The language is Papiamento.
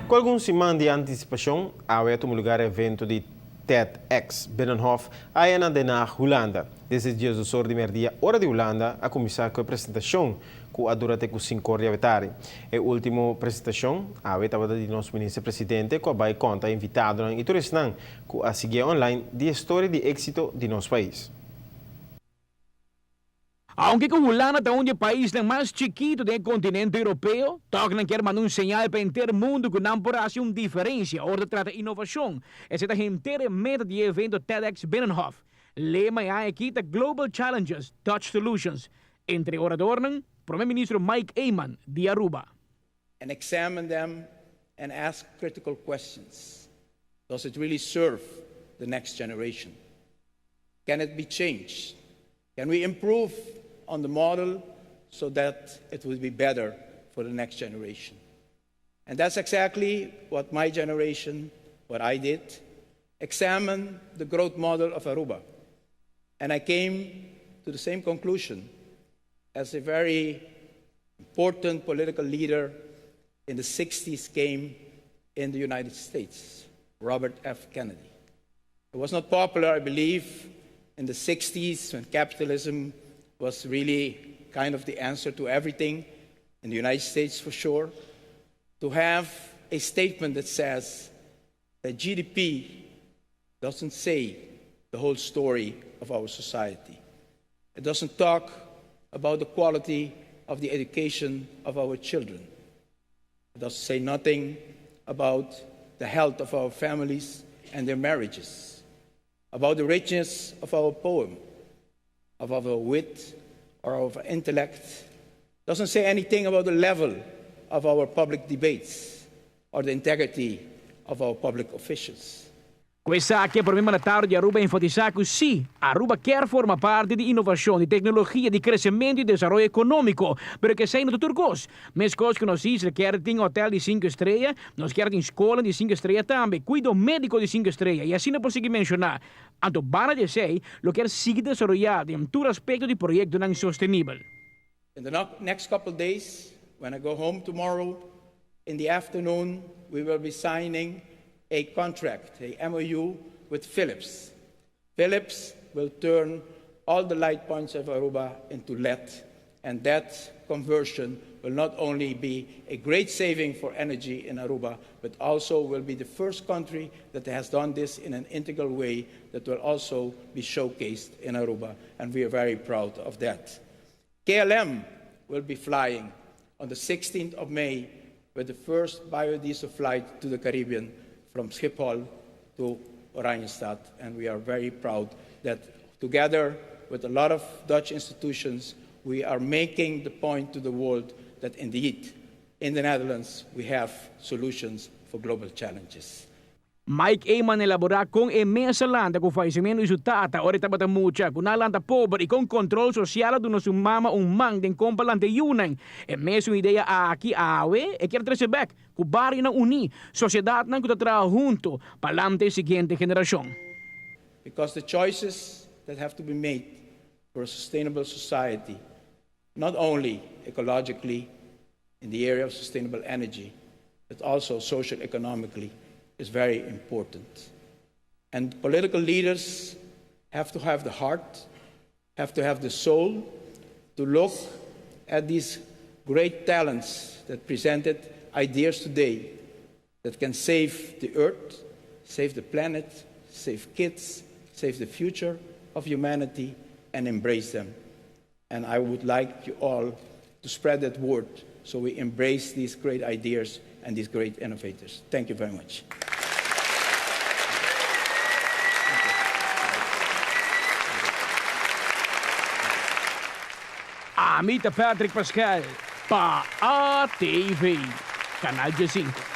Ku algun siman di antisipashon, awe a tuma lugar e evento di TEDx Binnenhof aya na Den Haag, Hulanda. Desde diesdos or di merdia ora di Hulanda a kuminsá ku e presentashon ku a dura te ku sinkor di awetari. E último presentashon awe tabata di nos Minister Presidente ku a bai konta invitadonan i tur esnan ku a siguié online di e storia di éksito di nos pais. Aunke ku Hulanda ta un di e paisnan mas chikitu den e kontinente europeo, tòg nan kier manda un señal pa henter mundu ku nan por hasi un diferensia ora ta trata inovashon. Esei ta henter e meta di e evento TEDx Binnenhof. Lema e aña aki ta Global Challenges, Dutch Solutions. Entre e oradornan, Prome Ministro Mike Eman di Aruba. And examine them and ask critical questions. Does it really serve the next generation? Can it be changed? Can we improve on the model so that it will be better for the next generation? And that's exactly what my generation, what I did, examine the growth model of Aruba. And I came to the same conclusion as a very important political leader in the 60s came in the United States, Robert F. Kennedy. It was not popular, I believe, in the 60s when capitalism was really kind of the answer to everything, in the United States for sure, to have a statement that says that GDP doesn't say the whole story of our society. It doesn't talk about the quality of the education of our children. It doesn't say nothing about the health of our families and their marriages, about the richness of our poem, of our wit or our intellect. It doesn't say anything about the level of our public debates or the integrity of our public officials. Ku esaki e prome mandatario di Aruba a enfatisá ku sí, Aruba kier forma parti di inovashon, di teknologia, di kresementu i desaroyo ekonómiko, pero ku esei no ta tur kos. Meskos ku nos isla kier tin hotel di sinku estrea, nos kier tin skolan di sinku estrea tambe, kuido médiko di sinku estrea i asina por sigui menshoná. Anto banda di esei lo kier sigui desaroyá den tur aspekto di proyektonan sostenibel. In the next couple days, when I go home tomorrow in the afternoon, we will be signing a contract, a MOU with Philips. Philips will turn all the light points of Aruba into LED, and that conversion will not only be a great saving for energy in Aruba, but also will be the first country that has done this in an integral way that will also be showcased in Aruba, and we are very proud of that. KLM will be flying on the 16th of May with the first biodiesel flight to the Caribbean from Schiphol to Oranjestad, and we are very proud that together with a lot of Dutch institutions, we are making the point to the world that indeed in the Netherlands we have solutions for global challenges. Mike Eman a elaborá kon e mes a lanta ku fayesimentu di su tata ora e tabata mucha, ku nan a lanta pober i kon kontrol sosial a duna su mama un man den kon pa lanta e yunan. E mesun idea aki awe e kier trese bèk, ku barionan uní, sosiedatnan ku ta traha huntu pa lanta e siguiente generashon. Because the choices that have to be made for a sustainable society, not only ecologically in the area of sustainable energy, but also social economically, is very important. And political leaders have to have the heart, have to have the soul to look at these great talents that presented ideas today that can save the earth, save the planet, save kids, save the future of humanity, and embrace them. And I would like you all to spread that word so we embrace these great ideas and these great innovators. Thank you very much. Ami ta Patrick Pascal pa ATV, Canal 15.